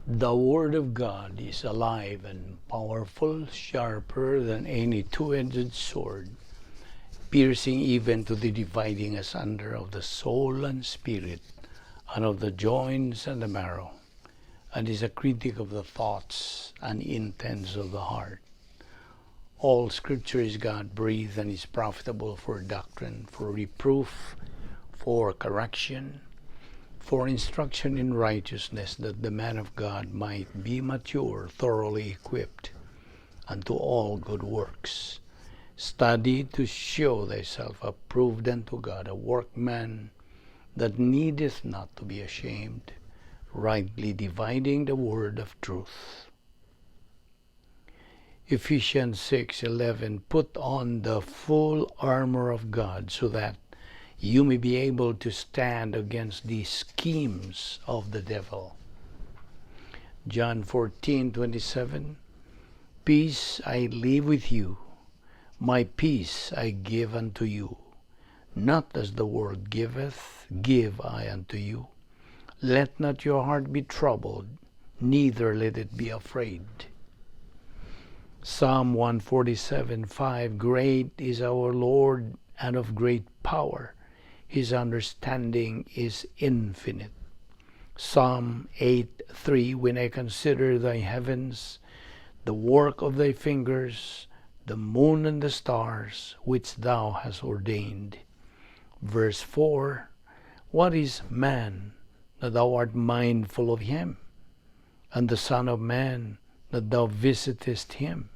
The Word of God is alive and powerful, sharper than any two-edged sword, piercing even to the dividing asunder of the soul and spirit, and of the joints and the marrow, and is a critic of the thoughts and intents of the heart. All Scripture is God-breathed and is profitable for doctrine, for reproof, for correction, for instruction in righteousness, that the man of God might be mature, thoroughly equipped unto all good works. Study to show thyself approved unto God, a workman that needeth not to be ashamed, rightly dividing the word of truth. Ephesians 6:11. Put on the full armor of God so that you may be able to stand against the schemes of the devil. John 14:27. Peace I leave with you, my peace I give unto you. Not as the world giveth, give I unto you. Let not your heart be troubled, neither let it be afraid. Psalm 147:5. Great is our Lord and of great power. His understanding is infinite. Psalm 8:3. When I consider thy heavens, the work of thy fingers, the moon and the stars, which thou hast ordained. Verse 4. What is man that thou art mindful of him, and the son of man that thou visitest him?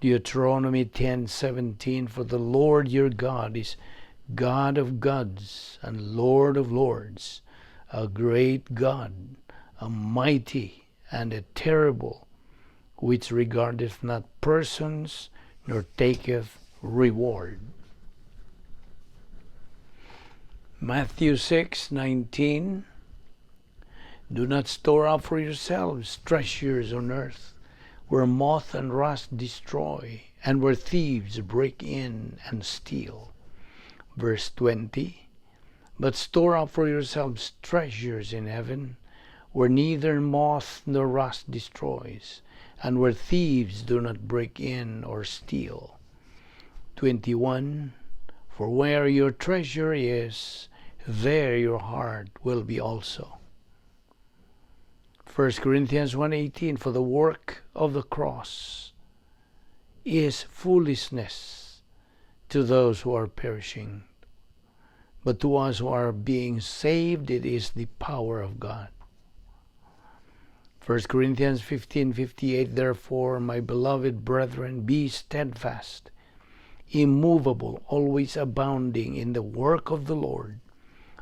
Deuteronomy 10:17. For the Lord your God is God of gods and Lord of lords, a great God, a mighty and a terrible, which regardeth not persons, nor taketh reward. Matthew 6:19. Do not store up for yourselves treasures on earth, where moth and rust destroy, and where thieves break in and steal. Verse 20. But store up for yourselves treasures in heaven, where neither moth nor rust destroys, and where thieves do not break in or steal. 21. For where your treasure is, there your heart will be also. 1 Corinthians 1:18. For the work of the cross is foolishness to those who are perishing, but to us who are being saved, it is the power of God. 1 Corinthians 15:58. Therefore, my beloved brethren, be steadfast, immovable, always abounding in the work of the Lord,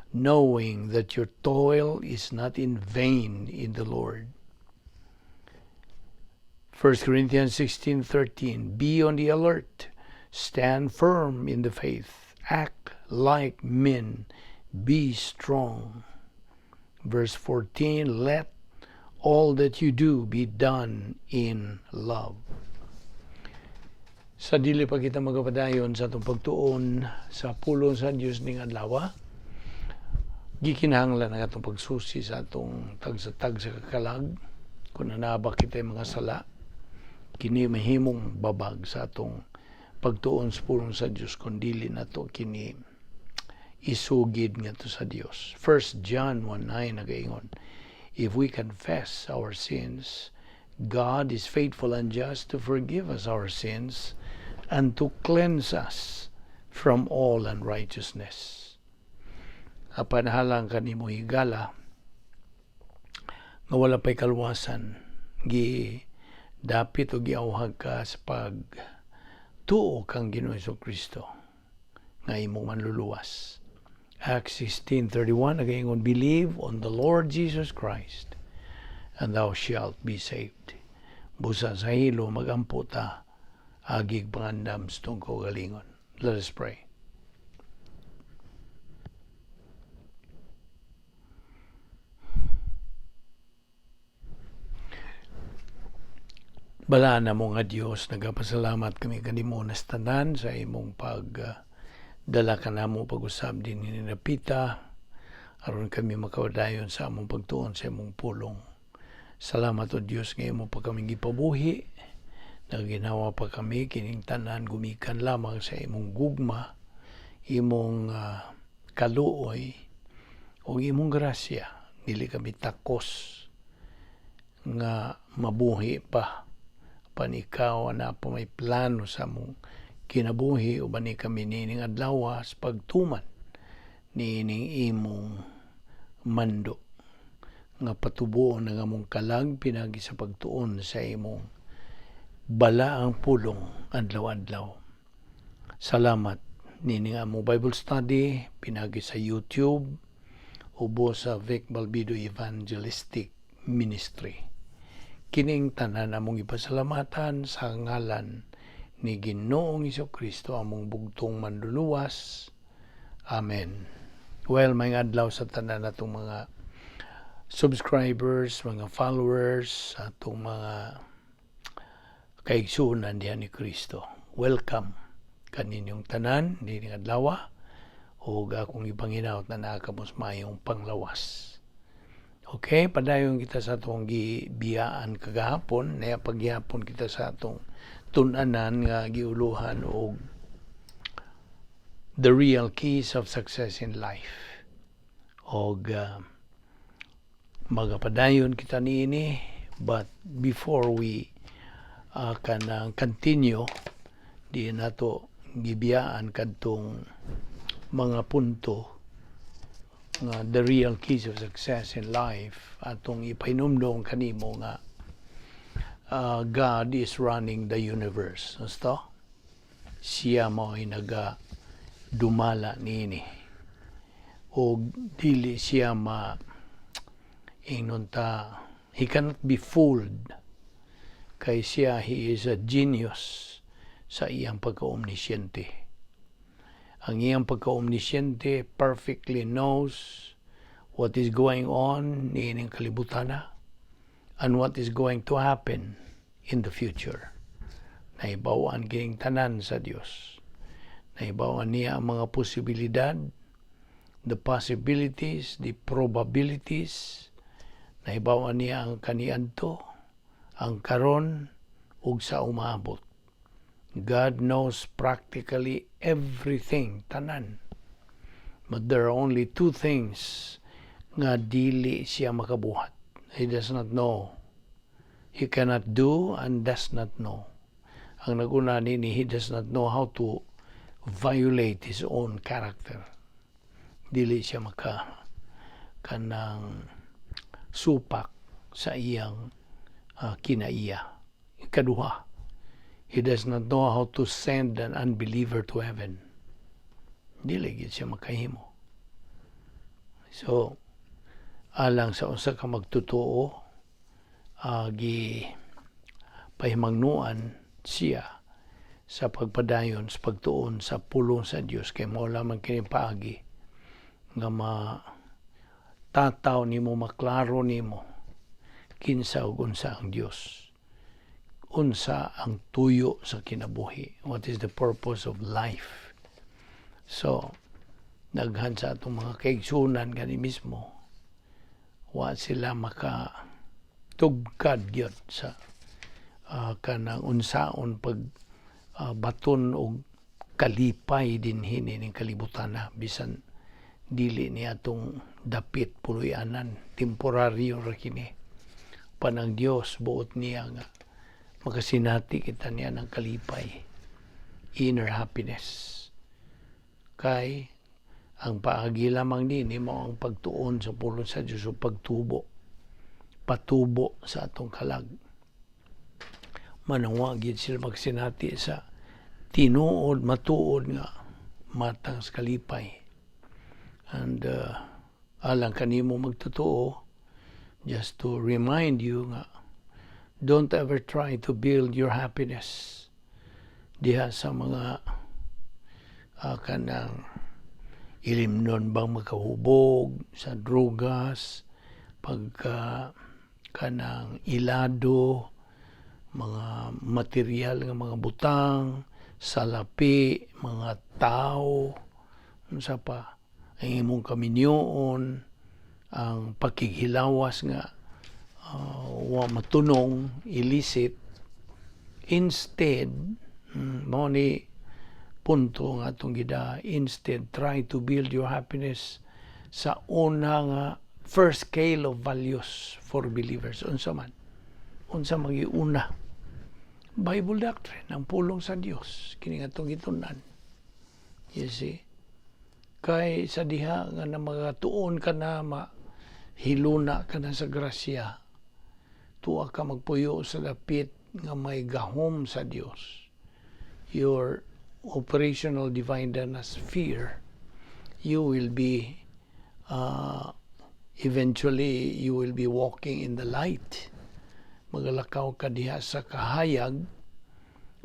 knowing that your toil is not in vain in the Lord. 1 Corinthians 16:13. Be on the alert, stand firm in the faith, act like men, be strong. Verse 14. Let all that you do be done in love. Sa dili pa kita magapadayon sa atong pagtuon sa pulong sa Dios ning adlaw, gikinahanglan ang atong pagsusi sa atong tagsa-tagsa ka kalag kung naa ba kita mga sala. Kini mahimong babag sa atong pagtuon sa pulong sa Dios kung dili nato kini isugid ngadto sa Dios. 1 John 1:9 nagaingon, "If we confess our sins, God is faithful and just to forgive us our sins and to cleanse us from all unrighteousness." Apan halang kanimo higala nga wala pa'y kaluwasan, gi dapit o giawhag ka sa pag tuo kang Ginoong Kristo nga imong manluluwas. Acts 16:31 nagaingon, "Believe on the Lord Jesus Christ and thou shalt be saved." Busa sa hilo magampo ta agig pangandam sa atong kaugalingon. Let us pray. Balaan namo nga Dios, nagapasalamat kami kanimo nas tanan sa imong pag dala kanamo pag-usab din ni napita aron kami makawadayon sa among pagtuon sa imong pulong. Salamat, O Dios, nga imo pa kami gipabuhi. Naginawa pa kami kining tanan gumikan lamang sa imong gugma, imong kaluoy ug imong grasya. Dili kami takos nga mabuhi pa pan ikaw na pa may plano sa among kinabuhi, uban ni kami niining adlaw sa pagtuman niining imong mando nga patubuon ang among kalag pinagi sa pagtuon sa imong balaang pulong adlaw-adlaw. Salamat nining among Bible study pinagi sa YouTube ubo sa Vic Balbido Evangelistic Ministry. Kining tanan among ipasalamatan sa ngalan ni Ginoong Kristo, among bugtong Manluluwas. Amen. Well, may adlaw sa tanan natong mga subscribers, mga followers, atong mga kaigsuonan diha ni Kristo. Welcome kaninyong tanan nining adlaw ug akong ipanghinawot na naa kamo sa maayong panglawas. Okay, padayon kita sa atong gibiyaan kagahapon, naa pa gihapon kita sa atong tun-anan nga giuluhan og The Real Keys of Success in Life. Og magapadayon kita niini, but before we kanang continue di nato gibiyaan kadtong mga punto nga the real keys of success in life, atong ipahinumdom kanimo nga God is running the universe. Gusto? Siya mao ay naga dumala niini. O dili siya ma ingnon ta, he cannot be fooled kay siya, he is a genius sa iyang pagka-omnisciente. Ang iyang pagka-omnisciente perfectly knows what is going on niining kalibutan na and what is going to happen in the future. Nahibaw-an kining tanan sa Dios. Nahibaw-an niya ang mga posibilidad, the possibilities, the probabilities. Nahibaw-an niya ang kaniadto, ang karon ug sa umaabot. God knows practically everything, tanan. But there are only two things nga dili siya makabuhat. He does not know. He cannot do and does not know. Ang naguna nini, he does not know how to violate his own character. Dili siya maka kanang supak sa iyang kinaiya. Ikaduha, he does not know how to send an unbeliever to heaven. Dili gyud siya makahimo. So, alang sa usa ka magtotoo, gi pahimangnuan siya sa pagpadayon sa pagtuon sa pulong sa Dios kay mao lamang kini paagi nga ma tataw nimo, maklaro nimo kinsa ug unsa ang Dios, unsa ang tuyo sa kinabuhi, what is the purpose of life. So daghan sa atong mga kaigsunan gani mismo wa sila maka tugkad gyud sa kanang unsaon pag baton og kalipay dinhi ning kalibutan na, bisan dili ni atong dapit puloy-anan, temporaryo ra kini. Panang Dios, buot niya nga makasinati kita niya ng kalipay, inner happiness, kay ang paagi lamang nini mao ang pagtuon sa pulong sa Dios o pagtubo, patubo sa atong kalag. Manang wa gyud sila magsinati sa tinuod, matuod nga matang sa kalipay. And alang kanimo magtotoo, just to remind you nga don't ever try to build your happiness diha sa mga kanang ilimnon bang makahubog sa drugas, pagka kanang ilado, mga material nga mga butang, salapi, mga tao, unsa pa, ang imong kaminyoon, ang pakighilawas nga Wa matunong, illicit. Instead, mao ni punto nga atong gida, instead, try to build your happiness sa una nga first scale of values for believers. Unsa man? Unsa magiuna? Bible doctrine, ang pulong sa Dios, kini nga atong gitun-an. You see? Kay sa diha nga na magatuon ka na, ma hiluna ka na sa grasya, tuwa ka magpuyo sa dapit nga may gahom sa Dios. Your operational divine sphere, you will be eventually you will be walking in the light. Magalakaw ka diha sa kahayag,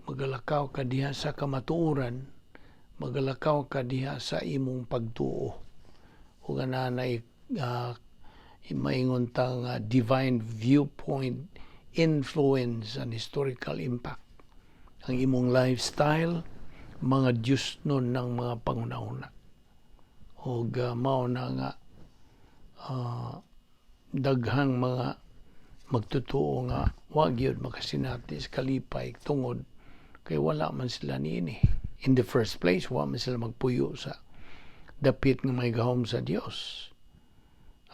magalakaw ka diha sa kamatuoran, magalakaw ka diha sa imong pagtuo. Ug ana na maingon ta nga divine viewpoint, influence and historical impact. Ang imong lifestyle, mga Diyos nun ng mga pangunahuna. Og mao na nga daghang mga magtotoo nga wa gyud makasinati sa kalipay tungod kay wala man sila niini. In the first place, wa man sila magpuyo sa dapit nga may gahom sa Dios.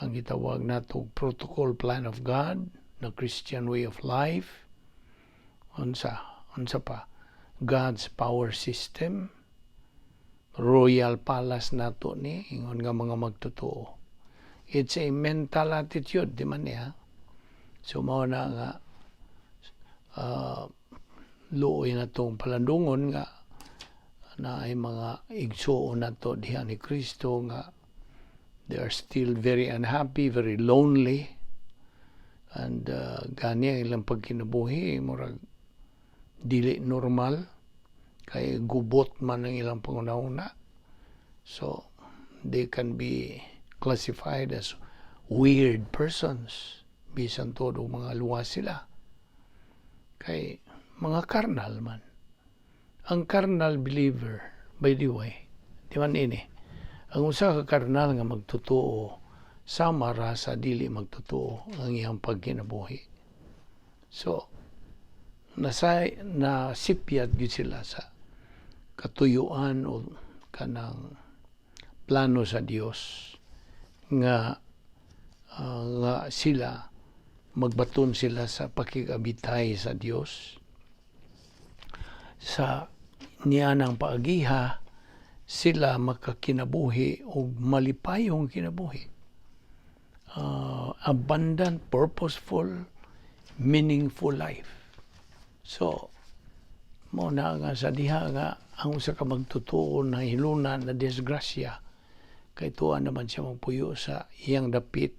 Ang gitawag nato protocol plan of God, the Christian way of life, unsa pa, God's power system, royal palace nato ni, ingon nga mga magtotoo. It's a mental attitude, di man niya? So mao na nga luoy na tong palandungon nga na ay mga igsuon nato diha ni Kristo nga they are still very unhappy, very lonely, and gani ang ilang pagkinabuhi murag dili normal kay gubot man ang ilang pangunahuna. So they can be classified as weird persons bisan todo mga luwas sila kay mga carnal man. Ang carnal believer, by the way, di man ini, ang usa ka karnal nga magtotoo sama ra sa dili magtotoo ang iyang pagkinabuhi. So nasa na sipyat gyud sila sa katuyuan o kanang plano sa Dios nga nga sila magbaton sila sa pakigabitay sa Dios. Sa nianang paagiha sila makakinabuhi og malipayong kinabuhi, abundant, purposeful, meaningful life. So mo na nga sa diha nga ang usa ka magtotoo na hiluna na disgrasya kay tuwa naman siya magpuyo sa iyang dapit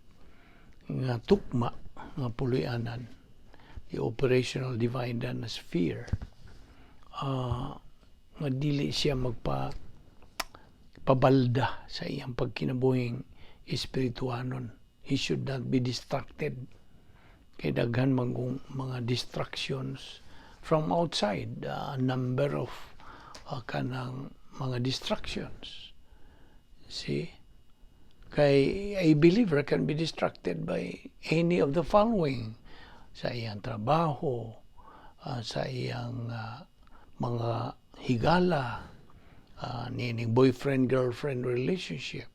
nga tukma nga puloy-anan, the operational divine sphere, nga dili siya magpa pabalda sa iyang pagkinabuhing espirituanon. He should not be distracted kay daghan man mga distractions from outside, a number of kanang mga distractions. See, kay a believer can be distracted by any of the following: sa iyang trabaho, sa iyang mga higala, nining boyfriend girlfriend relationship,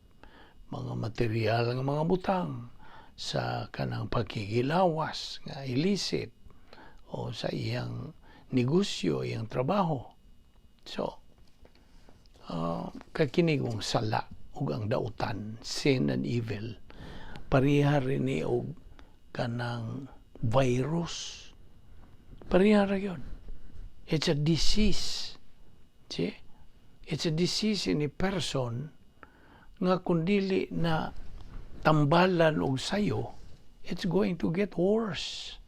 mga material nga mga butang, sa kanang pagkikilawas nga illicit, o sa iyang negosyo, iyang trabaho. So, kakinigong sala ug ang dautan, sin and evil, pareha rin ni og kanang virus. Pareha ra yun. It's a disease. See? It's a disease in a person nga kung dili na tambalan og sayo, it's going to get worse.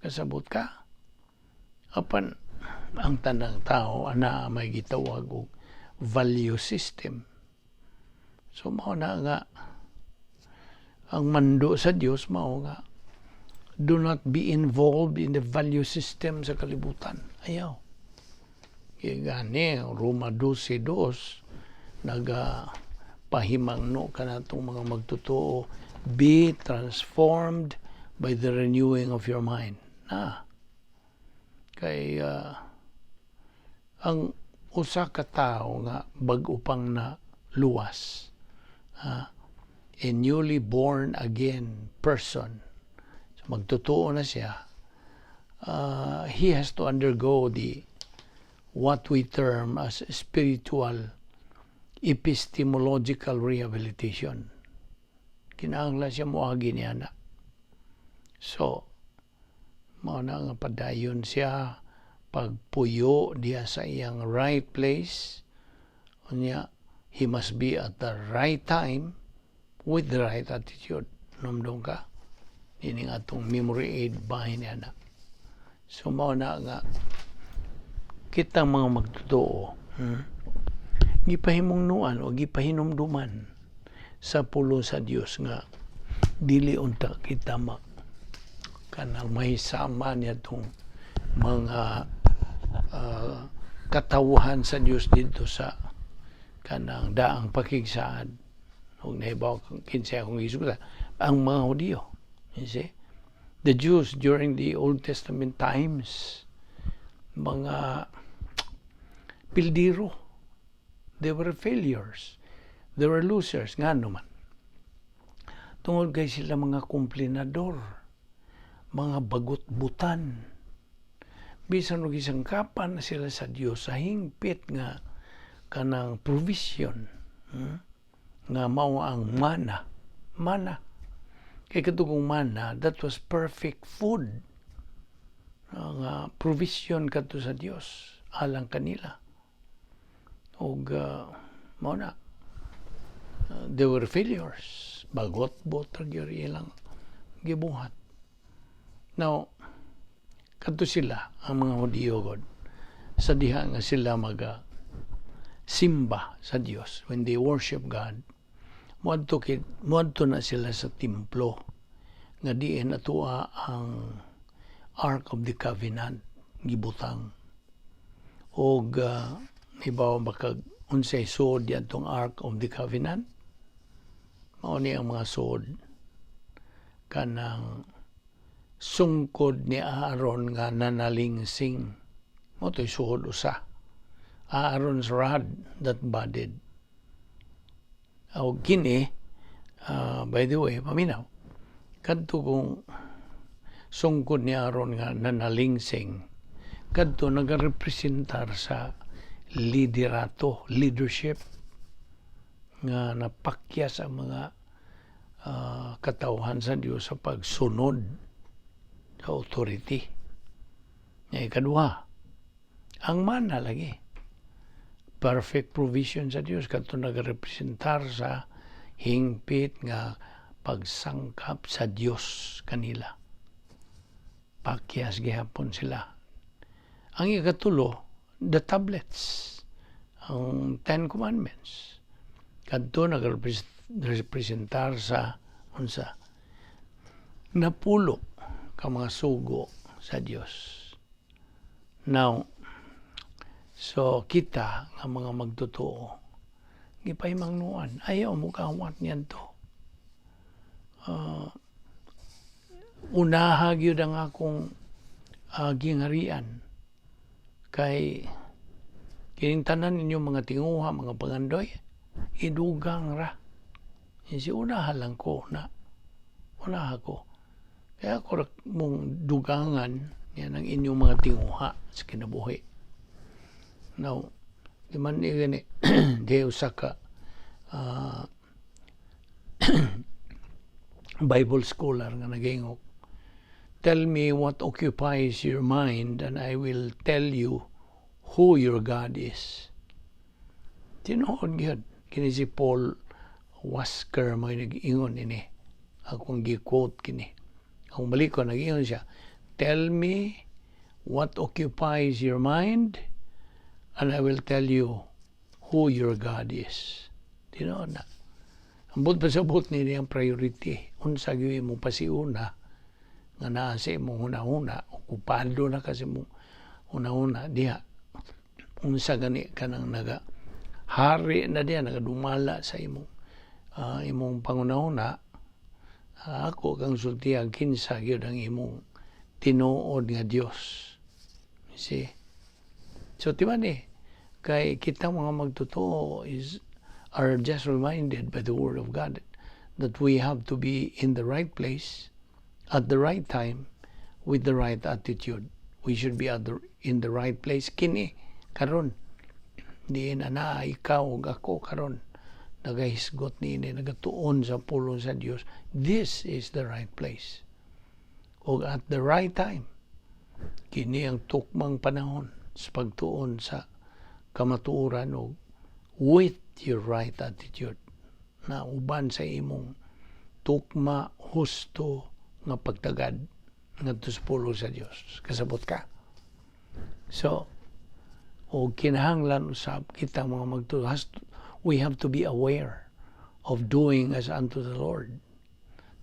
Kasabot ka? Apan ang tanang tao ana may gitawag og value system. So mao na nga ang mando sa Dios mao nga do not be involved in the value system sa kalibutan. Ayaw. Kaya gani, Roma 12:2, naga pahimangno kanatong mga magtotoo, "Be transformed by the renewing of your mind. Na kay ang usa ka tawo nga bag-o pang na luwas, a newly born again person, so magtotoo na siya, he has to undergo the what we term as spiritual epistemological rehabilitation. Kinahanglan siya moagi niya na. So, mao na nga padayon siya pagpuyo diya sa iyang right place. Unya, he must be at the right time with the right attitude. Numdong ka. Ining atong memory aid bahin niya na. So, mao na nga kitang mga magtotoo, gipahimungnuan o gipahinumduman sa pulong sa Dios nga dili unta kita ma kanang mahisama niya tong mga katawhan sa Dios dito sa kanang daang pakigsaad. Ug nahibaw kinsay akong gisgutan, ang mga Hudiyo, you see, the Jews during the Old Testament times, mga pildiro. They were failures, they were losers. Ngano man? Tungod kay sila mga kumplinador, mga bagot-butan. Bisan og gisangkapan na sila sa Dios sa hingpit nga kanang provision, Nga mao ang mana. Mana. Kay katong mana, that was perfect food. Nga provision kadto sa Dios alang kanila. Og mao na. They were failures. Bagot-bot ra gyud ilang gibuhat. Now, kadto sila, ang mga Hudiyo god, sa diha nga sila maga simba sa Dios, when they worship God, muadto na sila sa templo nga diin atoa ang Ark of the Covenant gibutang. Og hibaw ba kag unsay suod yadtong Ark of the Covenant? Mao ni ang mga suod, kanang sungkod ni Aaron nga nanalingsing. Mao to'y suod usa. Aaron's rod that budded. O kini, by the way, paminaw, kadto kung sungkod ni Aaron nga nanalingsing, kadto nagarepresentar sa liderato, leadership, nga napakyas ang mga katawhan sa Dios sa pagsunod sa authority. Nga ikaduha, ang mana lagi. Perfect provision sa Dios kadto nagarepresentar sa hingpit nga pagsangkap sa Dios kanila. Pakyas gihapon sila. Ang ikatulo, the tablets, ang Ten Commandments. Kadto nagarepresentar sa unsa? Napulo ka mga sugo sa Dios. Now, so kita nga mga magtotoo, gipahimangnuan, ayaw mo kawat niyan to. Unaha gyud ang akong gingharian kay kining tanan ninyong mga tinguha, mga pangandoy, idugang ra. Si unaha lang ko na unaha ko. Kaya ako ra mong dugangan yan ang inyong mga tinguha sa kinabuhi. Now, di man ni gani di usa ka Bible scholar nga nagaingok, "Tell me what occupies your mind and I will tell you who your God is." Tinuod gyud. Kini si Paul Wasker mo nag-ingon ini. Akong gi-quote kini. Ang balik ko, nag-ingon siya, "Tell me what occupies your mind and I will tell you who your God is." Tinuod na. Ang buot pasabot ni ang priority. Unsa gyud mo pasiuna nga naa sa imong hunahuna, okupado na kasi imong hunahuna diha. Unsa gani kanang naga hari na diha, nagadumala sa imong pangunahuna. Ako kang sultihan kinsa gyud ang imong tinuod nga Dios. You see? So di ba ni kay kita mga magtotoo is are just reminded by the word of God that we have to be in the right place at the right time with the right attitude. We should be in the right place kini karon, diin ana ikaw ug ako karon nagahisgot niini, nagatuon sa pulong sa Dios. This is the right place ug at the right time. Kini ang tukmang panahon sa pagtuon sa kamatuoran ug with your right attitude na uban sa imong tukma, husto nga pagtagad ngadto sa pulong sa Dios. Kasabot ka? So o kinahanglan usab kita mga magtuo, we have to be aware of doing as unto the Lord.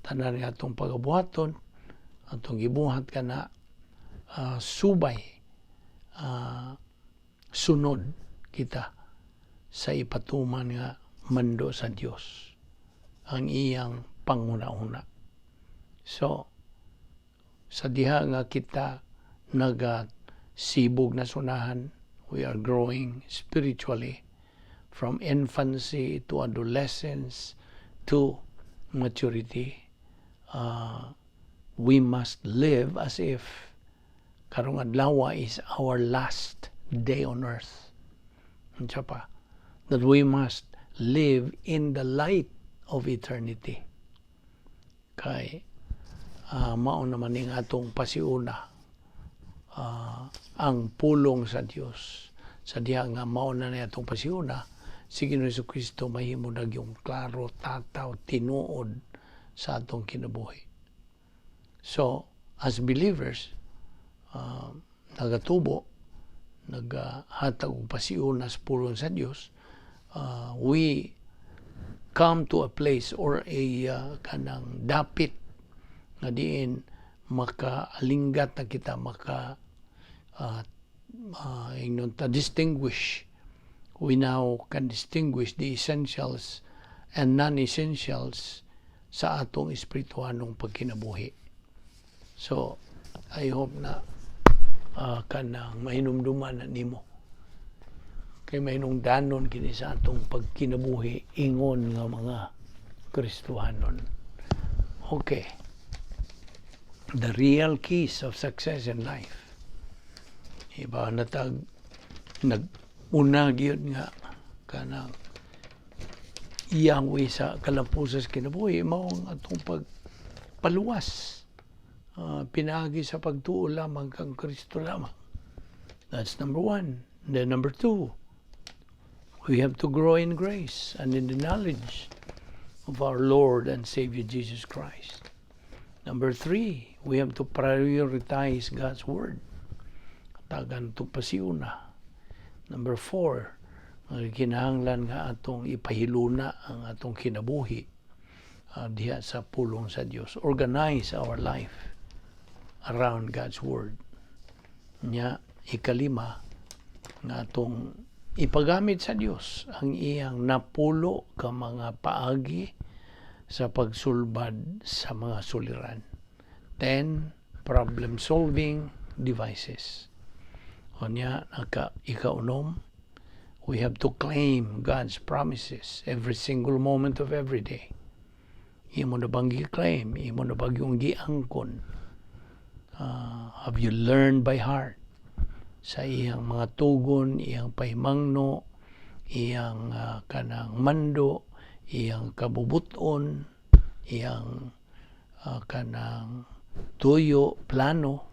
Tanan nga atong pagabuhaton, atong gibuhat kana subay, sunod kita sa ipatuman nga mando sa Dios, ang iyang panguna-una. So sa diha nga kita nagasibog na sunahan, we are growing spiritually from infancy to adolescence to maturity. We must live as if karong adlaw is our last day on earth. Unsa pa? That we must live in the light of eternity. Kay mao naman ning atong pasiuna, ang pulong sa Dios. Sa diha nga mao na ni atong pasiuna, si Ginoong Kristo mahimo na yung klaro, tataw, tinuod sa atong kinabuhi. So, as believers, nagatubo, naghatag og pasiuna sa pulong sa Dios, we come to a place or a kanang dapit nga diin makaalinggat na kita, maka ingnon ta, distinguish. We now can distinguish the essentials and non-essentials sa atong espirituhanong pagkinabuhi. So I hope na kanang mahinumduman na nimo kay mahinungdanon kini sa atong pagkinabuhi ingon nga mga Kristohanon. Okay, the real keys of success in life. Iba na tag nag-una gyud nga kanang iyangwi sa kalampusan sa kinabuhi mao ang atong pagpaluwas pinaagi sa pagtuo lamang kang Kristo lamang. That's number one. Then number two, we have to grow in grace and in the knowledge of our Lord and Savior Jesus Christ. Number three, we have to prioritize God's Word. Tagan to pasiuna. Number four, ang kinahanglan nga atong ipahiluna ang atong kinabuhi diha sa pulong sa Dios. Organize our life around God's Word. Nya, ikalima, nga atong ipagamit sa Dios ang iyang napulo ka mga paagi sa pagsulbad sa mga suliran. 10 problem solving devices. Unya, naka ikaunom, we have to claim God's promises every single moment of every day. Imo na bang gi-claim? Imo na bang yung giangkon? Have you learned by heart sa iyang mga tugon, iyang pahimangno, iyang kanang mando, iyang kabubuton, iyang kanang tuyo, plano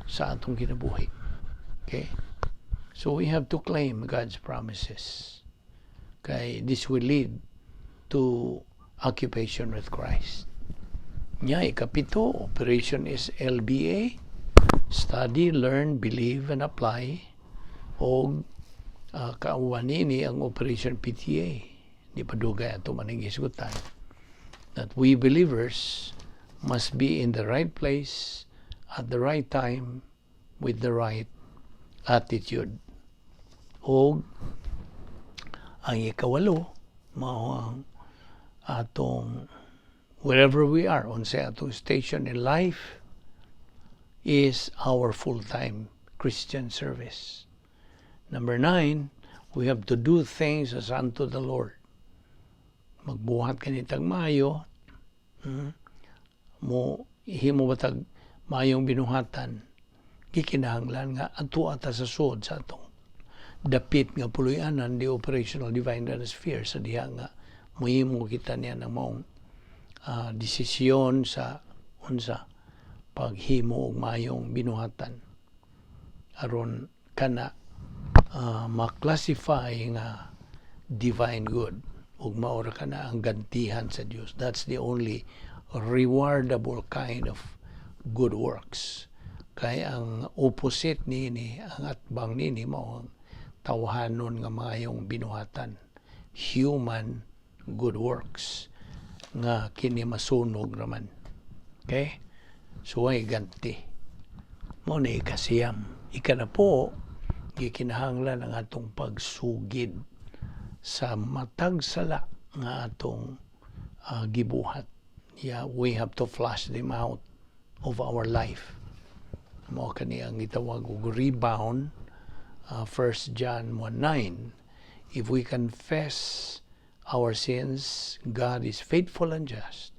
sa atong kinabuhi? Okay? So we have to claim God's promises. Kay this will lead to occupation with Christ. Nya, ikapito, operation is LBA, study, learn, believe, and apply. O kauban nini ang Operation PTA. Di pa dugay ato maning hisgutan. That we believers must be in the right place at the right time with the right attitude. O ang ikawalo, mao ang atong Wherever we are, unsay atong station in life is our full-time Christian service. Number nine, we have to do things as unto the Lord. Magbuhat ka tag maayo, mo himo ba tag maayong binuhatan, gikinahanglan nga adto ata sa sud sa atong dapit nga puloy-anan, the operational divine sphere, sa diha nga mohimo kita niya ng maong desisyon sa unsa paghimo og maayong binuhatan aron kana ma-classify nga divine good ug mao ra kana ang gantihan sa Dios. That's the only rewardable kind of good works, kay ang opposite niini, ang atbang niini, mao ang tawhanon nga maayong binuhatan, human good works, nga kini masunog raman. Okay, so ay ganti. Mao na ikasiyam. Ikanapo, gikinahanglan ang atong pagsugid sa matag sala nga atong gibuhat. Yeah, we have to flush them out of our life. Mao kani ang gitawag og rebound, 1 John 1:9. If we confess our sins, God is faithful and just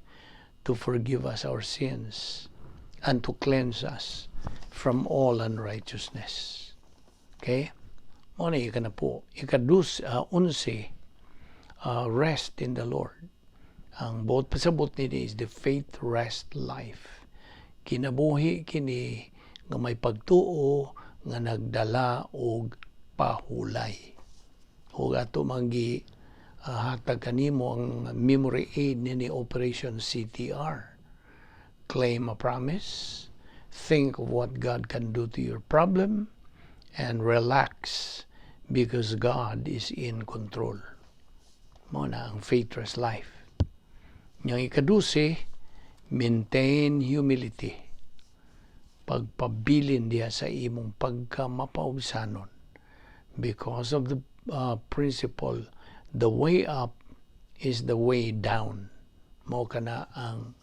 to forgive us our sins and to cleanse us from all unrighteousness. Okay? Mao na ikanapo. Ikadus, 11, rest in the Lord. Ang buot pasabot nini is the faith rest life. Kinabuhi kini nga may pagtuo nga nagdala og pahulay. Ug ato manggi hatag kanimo ang memory aid nini, Operation CTR. Claim a promise, think of what God can do to your problem, and relax because God is in control. Mao na ang faith rest life. Yang ikadose, maintain humility. Pagpabilin diha sa imong pagkamapaubsanon. Because of the principle, the way up is the way down. Mao kana ang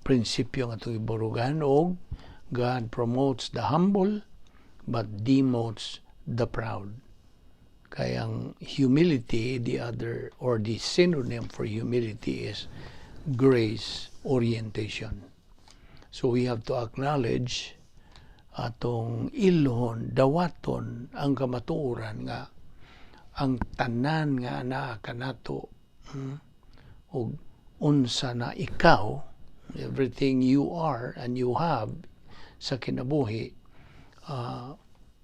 prinsipyo nga atong iburugan, og God promotes the humble but demotes the proud. Kaya ang humility, the other or the synonym for humility is grace orientation. So we have to acknowledge, atong ilhon, dawaton ang kamatuoran nga ang tanan nga anaa kanato, ug unsa na ikaw, everything you are and you have sa kinabuhi,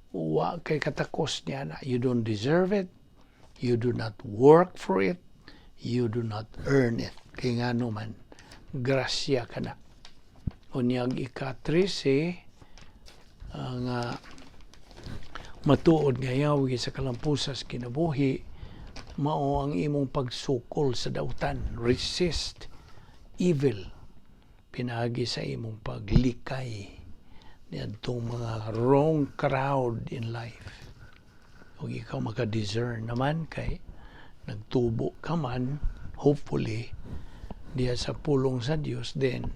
wa kay katakos niya na. You don't deserve it, you do not work for it, you do not earn it, kay ngano man grasya ka na. Unyag ika-13, nga matuod nga yawi sa kalampusas kinabuhi, mao ang imong pagsukol sa dautan, resist evil pinaagi sa imong paglikay niadtong mga wrong crowd in life. Ug ikaw maka-discern naman kay nagtubo ka man, hopefully, diha sa pulong sa Dios, then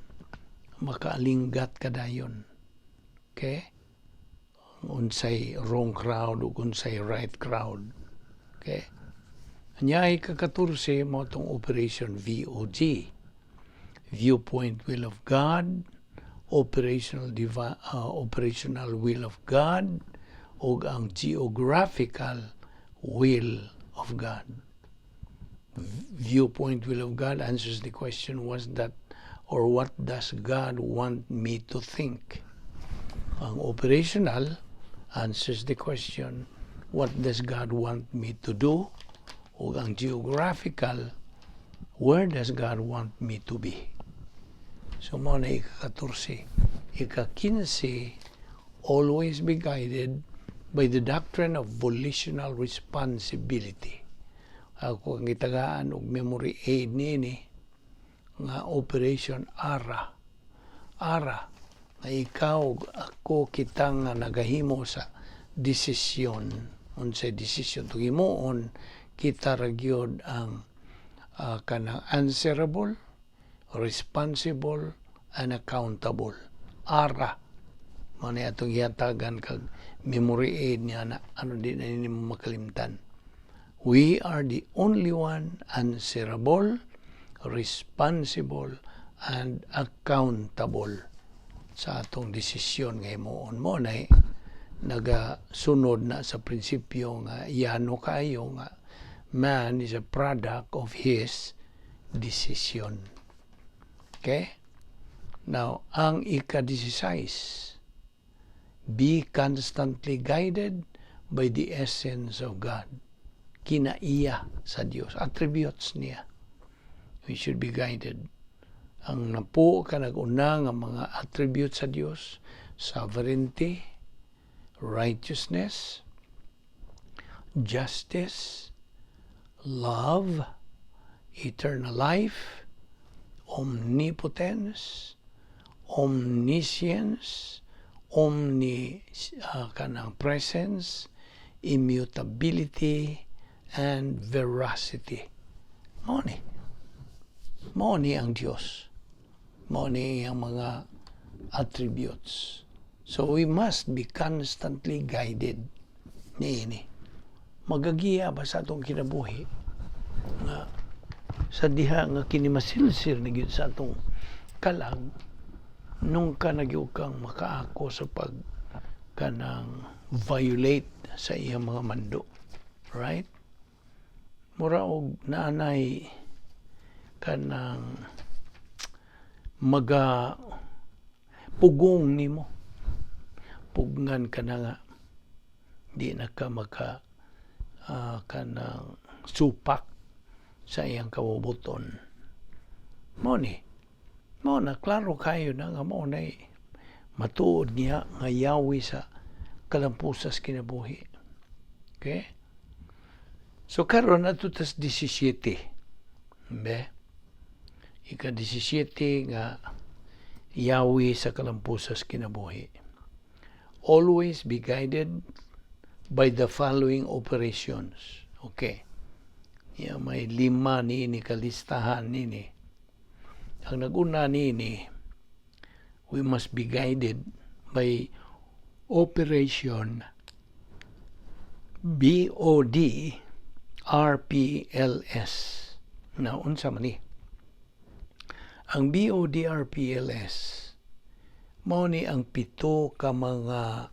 makaalinggat ka dayon, okay, unsay wrong crowd ug unsay right crowd. Okay, anya ay ika-14, mao tong Operation VOG, viewpoint will of God, operational will of God, ug ang geographical will of God. Viewpoint will of God answers the question, was that or what does God want me to think? Ang operational answers the question, what does God want me to do? Ug ang geographical, where does God want me to be? So mao na ika-14. Ika-15, always be guided by the doctrine of volitional responsibility. Ako ang gitagaan og memory aid niini nga Operation ARA. ARA nga ikaw, ako, kita nga nagahimo sa desisyon, unsay desisyon atong himuon, kita ra gyud ang kanang answerable. responsible, and accountable. ARA. Mao ni atong gihatagan kag memory aid niya na ano di na nimo makalimtan. We are the only one answerable, responsible, and accountable sa atong desisyon nga himuon. Mao na nagasunod na sa prinsipyo nga yano kayo nga man is a product of his decision. Okay? Now, ang ika-16, be constantly guided by the essence of God. Kinaiya sa Dios, attributes niya. We should be guided. Ang napo ka nag-una nga mga attributes sa Dios, sovereignty, righteousness, justice, love, eternal life, omnipotence, omniscience, omni kanang presence, immutability, and veracity. Mao ni. Mao ni ang Dios. Mao ni ang mga attributes. So we must be constantly guided niini. Magagiya ba sa atong kinabuhi nga sa diha nga kini masilsir ni gyud sa atong kalag nung ka nagyud kang makaako sa pag kanang violate sa iyang mga mando, right? Mura og naanay kanang maga pugong nimo, pugngan ka na nga di na ka maka kanang supak sa iyang kabubuton. Mao ni, mao na klaro kayo na nga mao na matuod niya nga yawi sa kalampusas kinabuhi. Okay? So karon adto tas 17. Be? Ika 17 nga yawi sa kalampusas kinabuhi. Always be guided by the following operations. Okay. Ya, may lima ni kalistahan nini. Ang naguna niini, we must be guided by Operation BOD RPLS. Na unsa man ni? Ang BOD RPLS mao ni ang pito ka mga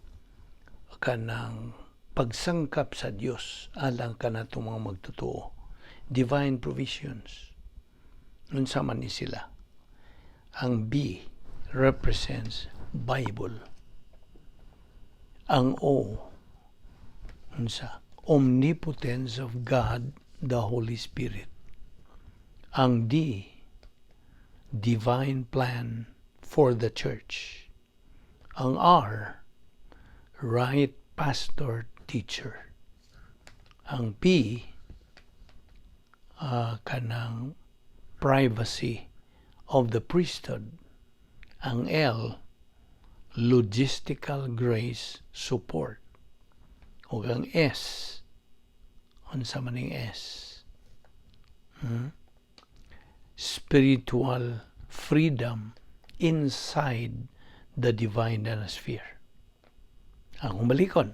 kanang pagsangkap sa Dios alang kanatong mga magtotoo. Divine provisions. Unsa man ni sila? Ang B represents Bible. Ang O, unsa? Omnipotence of God, the Holy Spirit. Ang D, divine plan for the church. Ang R, right pastor teacher. Ang P, kanang privacy of the priesthood. Ang L, logistical grace support. Ug ang S, unsa man ning S? Spiritual freedom inside the divine sphere. Ang humalikon.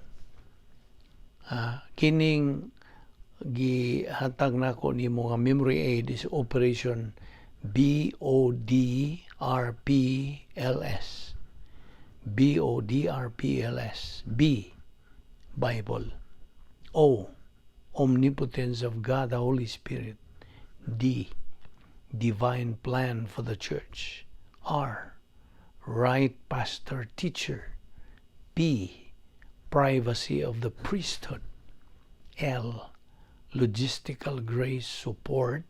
Kining gihatag nako nimo nga memory aid is Operation BODRPLS. BODRPLS. B, Bible. O, Omnipotence of God the Holy Spirit. D, Divine Plan for the Church. R, Right Pastor Teacher. P, Privacy of the Priesthood. L, Logistical Grace Support.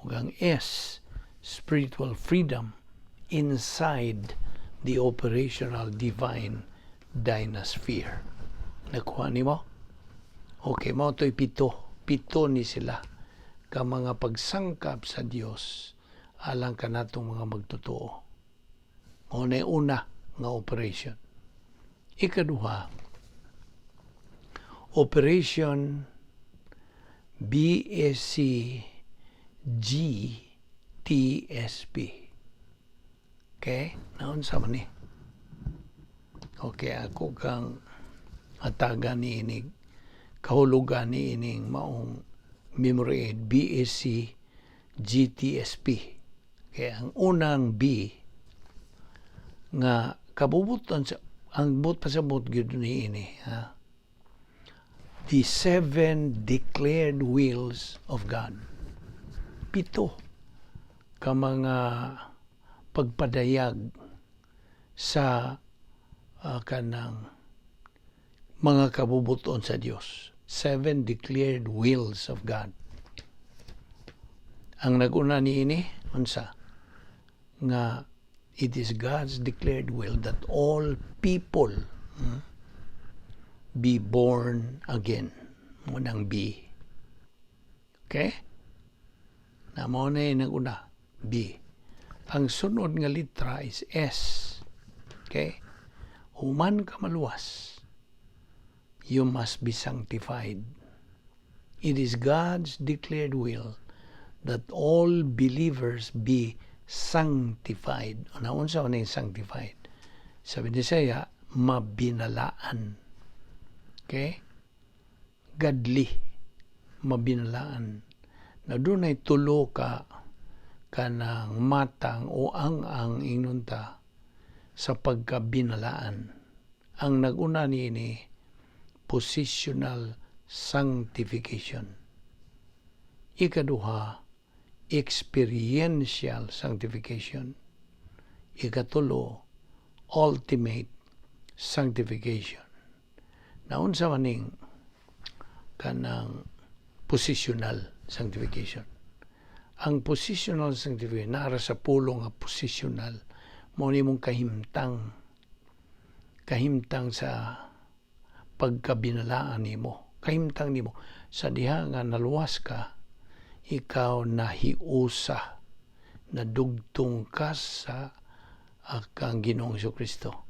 Ug ang S, Spiritual Freedom inside the operational divine dynasphere. Nakuha nimo? Okay, mao to'y pito. Pito ni sila ka mga pagsangkap sa Dios alang kanatong mga magtotoo. Mao na una nga operation. Ikaduha, Operation BSC G T S P. Okay? Naunsa man ni? Okay, ako kang hatagan ni inig kahulugan ni ining maong memory aid BSC GTSP. Kaya ang unang B nga kabubuton sa ang buot pasabot gyud ni ini, ha? The seven declared wills of God. Pito ka mga pagpadayag sa kanang mga kabubuton sa Dios. Seven declared wills of God. Ang naguna niini unsa? Nga it is God's declared will that all people be born again. Munang B. Okay? Na mao na yung naguna, B. Ang sunod nga litra is S. Okay? Human ka maluwas, you must be sanctified. It is God's declared will that all believers be sanctified. Ano unsa man yung sanctified? Sabi ni siya, mabinalaan. Okay? Godly. Mabinalaan. Na dunay tulo ka kanang matang o ang ingnon ta sa pagkabinalaan. Ang naguna niini, positional sanctification. Ikaduha, experiential sanctification. Ikatulo, ultimate sanctification. Naunsa maning kanang positional sanctification? Ang positional sanctification, nara sa pulong nga positional, mao nimong kahimtang, kahimtang sa pagkabinalaan nimo, kahimtang nimo sa diha nga naluwas ka, ikaw nahiusa, nadugtong ka sa kang Ginoong Kristo.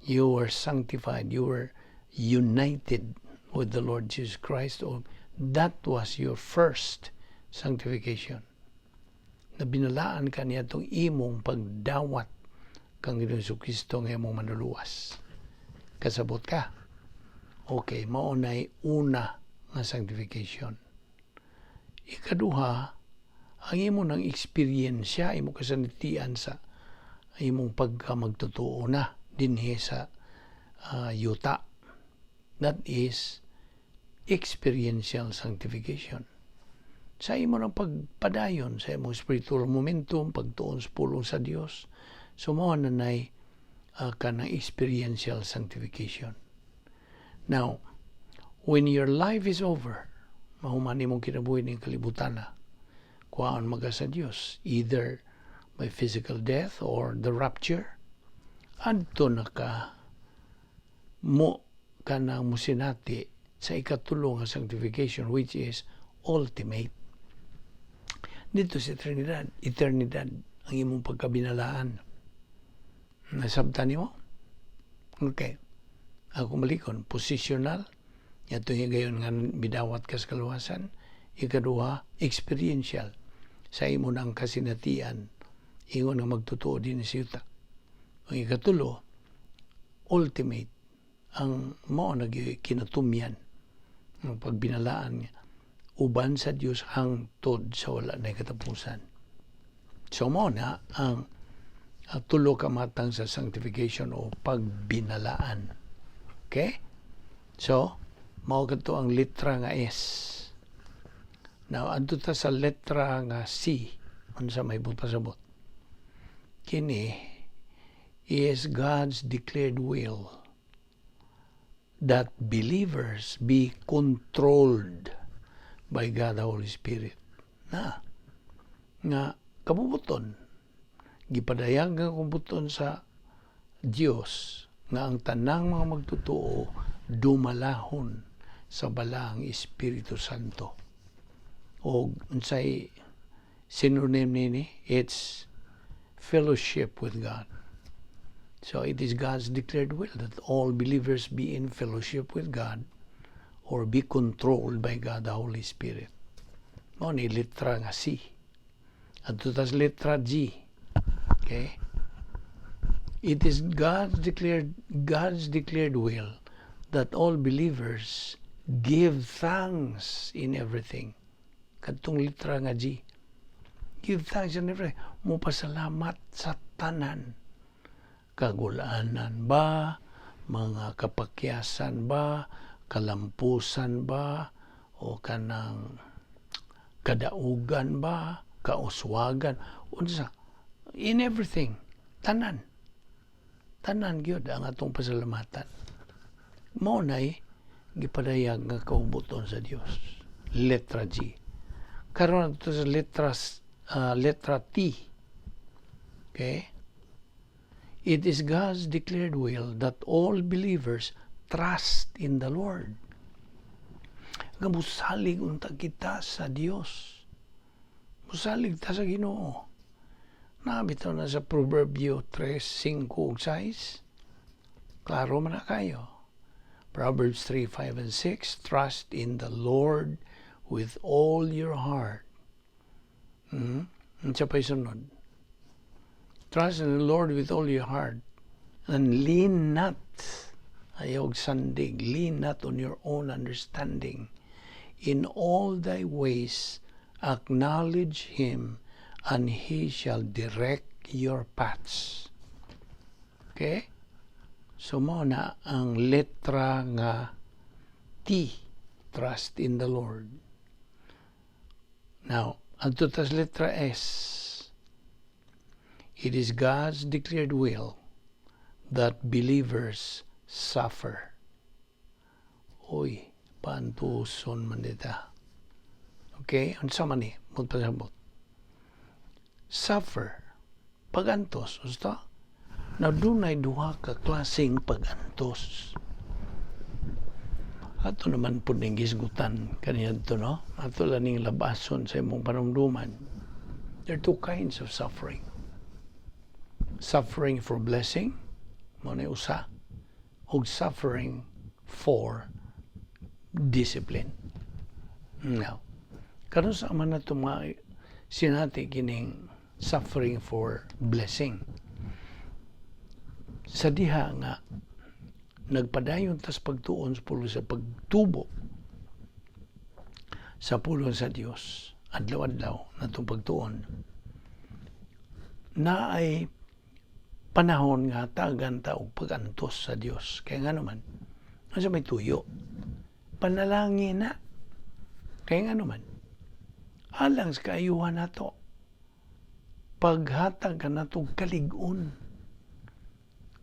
You were sanctified, you were united with the Lord Jesus Christ. Oh, that was your first sanctification. Na binalaan ka niya itong imong pagdawat kang Ginoong Kristo nga imong manluluwas. Kasabot ka? Okay, mao nay una nga sanctification. Ikaduha, ang imo ng eksperyensya, imo kasanitian sa imong pagka magtotoo na dinhi sa yuta. That is experiential sanctification. Sa imo ng pagpadayon, sa imong spiritual momentum, pagtuon sa pulong sa Dios, so mao na nay kanang experiential sanctification. Now, when your life is over, mahuman imong kinabuhi ning kalibutan na, kuhaan maga sa Dios, either by physical death or the rapture, adto na ka mo kanang musinati sa ikatulo nga sanctification, which is ultimate. Dito sa eternidad, eternidad ang imong pagkabinalaan. Nasabtan nimo? Okay. Ako malikon, positional, yato higayon nga bidawat ka sa kaluwasan. Ikaduha, experiential. Sa imo ng kasinatian, ingon nga magtotoo din sa yuta. Ang ikatulo, ultimate, ang mao nag kinatumyan ang pagbinalaan niya uban sa Dios hangtod sa wala na katapusan. So mao na ang tulo ka matang sa sanctification o pagbinalaan. Okay? So, mao kadto ang letra nga S. Now, adto ta sa letra nga C. Unsa may buot pasabot? Kini is God's declared will that believers be controlled by God the Holy Spirit. Na nga kabubuton, gipadayag ang kabubuton sa Dios nga ang tanang mga magtotoo dumalahon sa balaang Espiritu Santo. O unsay synonym nini? It's fellowship with God. So it is God's declared will that all believers be in fellowship with God or be controlled by God the Holy Spirit. Mao ni litra nga C. Adto tas letra G. Okay? It is God's declared will that all believers give thanks in everything. Kadtong litra nga G. Give thanks in everything. Mopasalamat sa tanan. Kagulanan ba, mga kapakyasan ba, kalampusan ba, o kanang kadaugan ba, kauswagan, unsa, in everything, tanan. Tanan gyud ang atong pasalamatan. Mao nay gipadayag nga kaubuton sa Dios. Letra G. Karon, adto sa letra T. Okay? It is God's declared will that all believers trust in the Lord. Nga musalig unta kita sa Dios. Musalig ta sa Ginoo. Naa bitaw na sa Proverbio 3, 5 ug 6. Klaro man na kayo. Proverbs 3, 5 and 6: "Trust in the Lord with all your heart." Unsa pa'y sunod? "Trust in the Lord with all your heart and lean not," ayaw sandig, "lean not on your own understanding. In all thy ways acknowledge Him and He shall direct your paths." Okay? So mao na ang letra nga T, trust in the Lord. Now, adto tas letra S. It is God's declared will that believers suffer. Uy, paantuson man dita. Okay? Unsa man ni? Magpasabot. Suffer. Pagantos. Gusto? Now, dunay duha ka klaseng pagantos. Ato naman po ning gisgutan kaniadto, no? Ato lang ning labason sa imong panumduman. There are two kinds of suffering. Suffering for blessing, mao na usa, ug suffering for discipline. Now, karon, sa man nato mga sinati kining suffering for blessing? Sa diha nga nagpadayon tas pagtuon sa pulong, sa pagtubo sa pulong sa Dios, adlaw-adlaw natong pagtuon na ay panahon nga tagan ta og pagantos sa Dios. Kaya nga naman, unsa may tuyo? Panalangin na. Kaya nga naman, alang sa kaayuhan nato, paghatag ka natong kalig-on.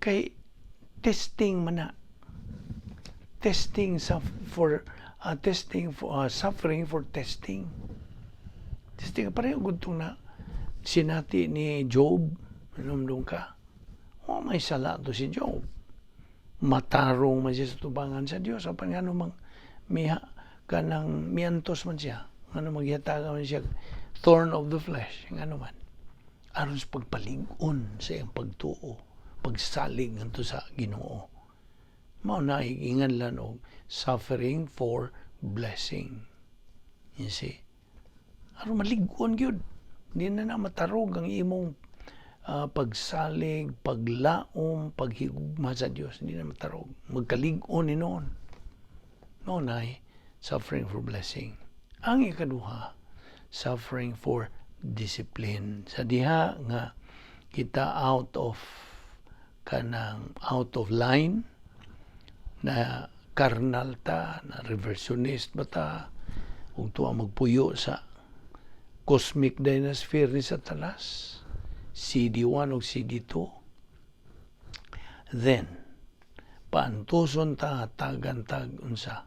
Kay testing man na. Testing sa for testing for suffering for testing. Testing pareho gudtong na sinati ni Job, hinumdum ka. Oh, may sala to si Job. Matarong man siya sa tubangan sa Dios. Apan nga mang miha kanang miantos man siya. Ngano maghihatagan man siya thorn of the flesh. Ngano man. Aron sa pagpalig-on sa iyang pagtuo, pagsalig ngadto sa Ginoo. Mao na inganlan og suffering for blessing. You see? Aron malig-on gyud. Di na na matarog ang imong pagsalig, paglaom, paghigugma sa Dios. Hindi na matarog. Magkalig-on ni noon. Mao na suffering for blessing. Ang ikaduha, suffering for discipline. Sa diha nga kita out of kanang out of line na carnal ta, na reversionist ba ta, ug tuwa magpuyo sa cosmic dynasphere ni Satanas, CD1 ug CD2. Then, paantuson ta, tagan tag unsa?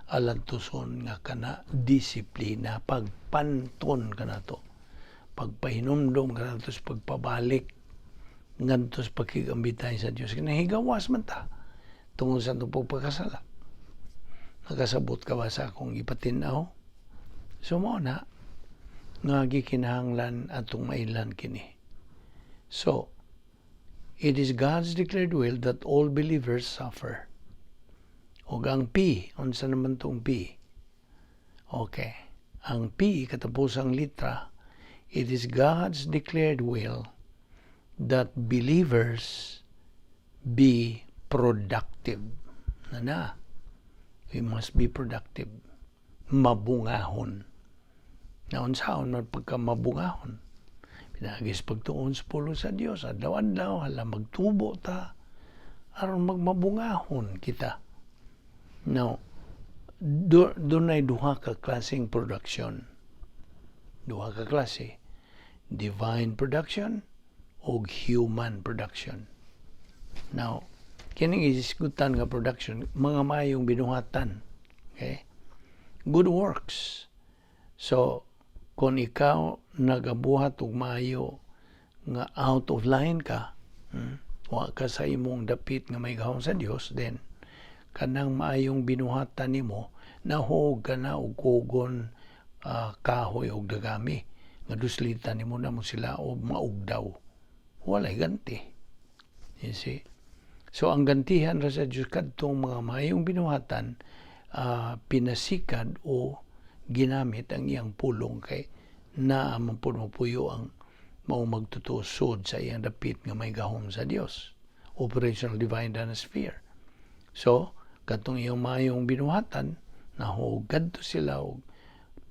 Alantuson nga kana disiplina, pagpanton kanato, pagpahinumdom kanato sa pagpabalik ngadto sa pakigambitay sa Dios. Nahigawas man ta tungod sa atong pagpakasala. Nakasabot ka ba sa akong ipatin-aw? So mao na nga gikinahanglan atong mailan kini. So, it is God's declared will that all believers suffer. O ang P, unsa naman tong P? Okay. Ang P, katapusang litra, It is God's declared will that believers be productive. Na na. We must be productive. Mabungahon. Naunsaon man pagka mabungahon? Pinaagi sa pagtuon sa pulong sa Dios, adlaw-adlaw, hala magtubo ta, aron magmabungahon kita. Now, dunay duha ka klaseng production. Duha ka klase. Divine production o human production. Now, kining isgutan nga production, mga mayong binuhatan. Okay? Good works. So, kung ikaw nagabuhat og maayo nga out of line ka, wa ka sa imong dapit nga may gahom sa Dios, then kanang maayong binuhatan nimo, nahog ka na og kugon, kahoy og dagami nga duslitan nimo na mo sila og maugdaw. Walay ganti, you see? So ang gantihan ra sa Dios kadtong mga maayong binuhatan, pinasikad o ginamit ang iyang pulong, kay naa man pud mopuyo ang mao magtutusod sa iyang dapit nga may gahom sa Dios, operational divine sphere. So katong iyang maayong binuhatan, nahog kadto sila og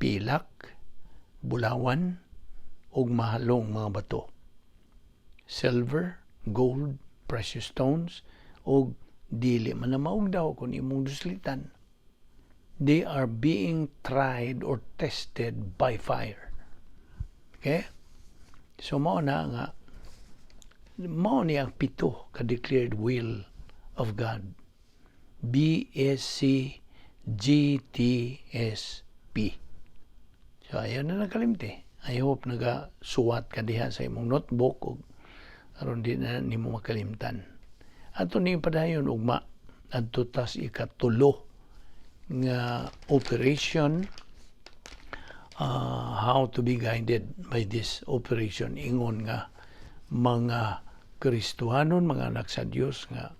pilak, bulawan ug mahalong mga bato, silver, gold, precious stones, ug dili man na maugdaw kung imong duslitan. They are being tried or tested by fire. Okay? So mao na nga mao ni ang pito ka declared will of God. B S C G T S P. So ayaw na nakalimti. I hope nagasuwat ka diha sa imong notebook ug aron di na nimo makalimtan. Ato ni padayon ugma, adto tas ikatulo nga operation, how to be guided by this operation ingon nga mga Kristohanon, mga anak sa Dios nga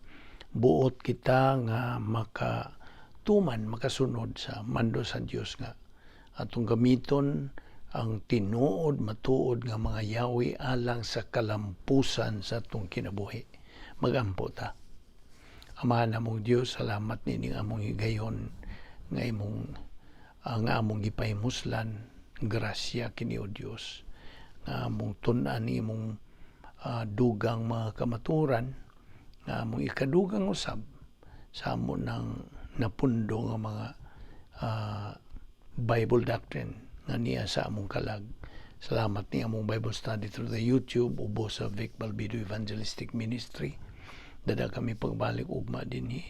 buot kita nga makatuman, makasunod sa mando sa Dios nga atong gamiton ang tinuod matuod nga mga yawi alang sa kalampusan sa atong kinabuhi. Magampo ta. Amahan namong Dios, salamat nining among higayon nga imong nga among gipahimuslan. Grasya kini, o Dios, nga among tun-an imong dugang mga kamaturan nga among ikadugang usab sa amo ng napundo nga mga Bible doctrine nga niya sa among kalag. Salamat ni among Bible study through the YouTube ubos sa Vic Balbido Evangelistic Ministry. Dada kami pagbalik ugma dinhi,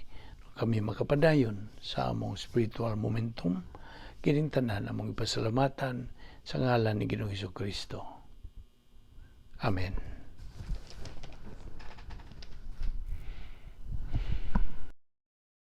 kami makapadayon sa among spiritual momentum. Kining tanan among ipasalamatan sa ngalan ni Ginoong Kristo. Amen.